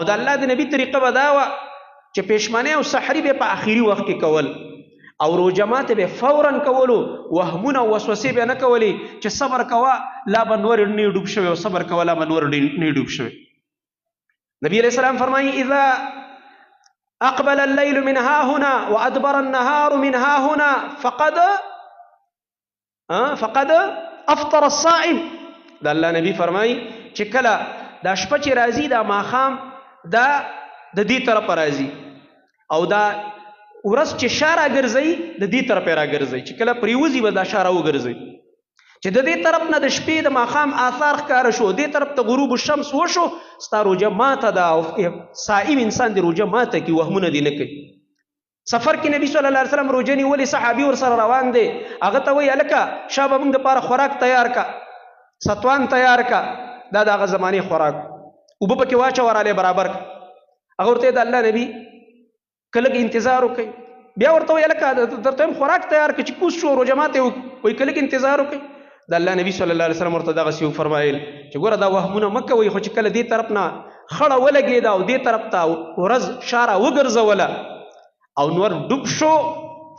او د الله د نبی طریقه به دا وه چې پېشمنی او سحري به په آخري وخت کې کول او روژه ماته به فورا کولو، وهمونه او وسوسې به نه کولې چې صبر کوه لا به نور نه ډوب شوی او صبر کوه لا به نور نه ډوب شوی. نبی علیہ السلام فرمایي اذا اقبل الليل من ها هنا وادبر النهار من ها هنا فقد افطر الصائم. د الله نبی فرمایي چې کله دا شپه چې راځي، دا ماښام دا د دې طرف راځي او دا ورځ چې شا راګرځي د دې طرف راګرځي، چې کله پریوځي به دا شا راوګرځي، چې د دې طرف نه د شپې د ماښام آثار ښکاره شو، دې طرف ته غروب الشمس وشو، ستا روژه ماته ده. او صائم انسان د روژه ماته کوي، وهمونه دې نه کوي. سفر کې نبی صلی الله علیه وسلم روژه نیولې، صحابي ورسره روان دی، هغه ته وایي هلکه شابه موږ دپاره خوراک تیار کا، ستوان تیار کا، دا د هغه زمانې خوراک، اوبه پکې واچوه رالی برابر کا. هغه ورته د الله نبی که لږ انتظار وکړئ، بیا ورته وایي هلکه درته هم خوراک تیار کړه چې کوز شو روژه ماته وکړو، وایي که لږ انتظار وکړئ. د الله نبی صلی الله علیه وسلم ورته دغسې وفرمایل چې ګوره دا وهمونه مه کوئ، خو چې کله دې طرف نه خړه ولګېده او دې طرف ته ورځ شا راوګرځوله او نور ډوب شو،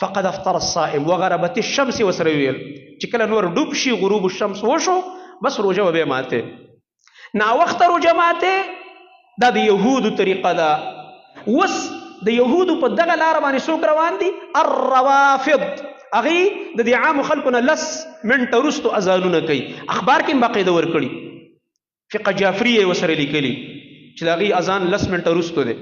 فقد افطر الصائم وغربت الشمس وسره ویل چې کله نور ډوب شي، غروب الشمس وشو، بس روژه به بیا ماته. ناوخته روژه ماته دا د یهودو طریقه ده. اوس د یهودو په دغه لاره باندې څوک روان دي؟ الروافض. هغوی د دې عامو خلکو نه 10 منټه وروستو اذانونه کوي، اخبار کې هم باقاعده ورکړي، فقه جعفري یې ورسره لیکلي چې د هغوی اذان 10 منټه وروستو دی،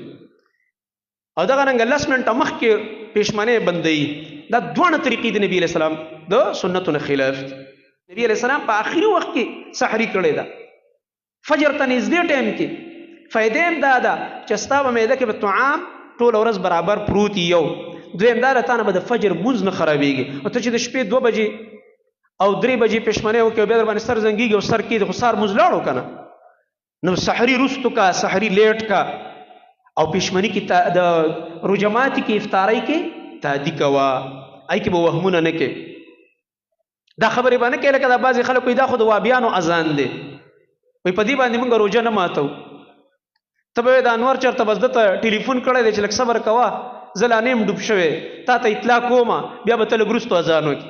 او دغه رنګه 10 منټه مخکې پېشمنۍ بندوي. دا دواړه طریقې د نبی علیه السلام د سنتو نه خلاف دي. نبی علیه السلام په آخري وخت کې سحري کړې ده، فجر ته نږدې ټایم کې. فایده هم دا ده چې ستا په معده کې به طعام ټوله ورځ برابر پروت یو، دویم دا ده تا نه به د فجر لمونځ نه خرابېږي. او ته چې د شپې 2 بجې او 3 بجې پېشمنۍ وکړې او بیا در باندې سر زنګېږي او سر کېږي، خو سهار لمونځ لاړو که نه، نو سحري وروستو کا، سحري لیټ کا، او پېشمني کې د روژه ماتي کې افطارۍ کې تادي کوه، ای کې به وهمونه نه کوې. دا خبرې به نه کوې لکه دا بعضې خلک وایي دا خو د وابیانو اذان دی، وایي په دې باندې موږ روژه نه ماتو. ته به وایې دا انور چېرته بس ده ته ټلیفون کړی دی چې لږ صبر کوه، زه لا نه یم ډوب شوی، تا ته اطلاع کومه، بیا به ته لږ وروستو اذان وکړې.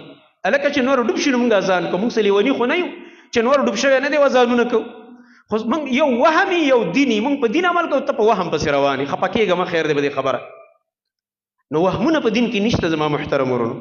هلکه چې نور ډوب شي نو موږ اذان کوو، موږ څه لیوني خو نه یو چې نور ډوب شوی نه دی اذانونه کوو. خو موږ یو وهم یو دیني، موږ په دین عمل کوو، ته په وهم پسې روان یې، خفه کېږه مه، خیر دی به دې خبره. نو وهمونه په دین کې نشته زما محترم ورونو.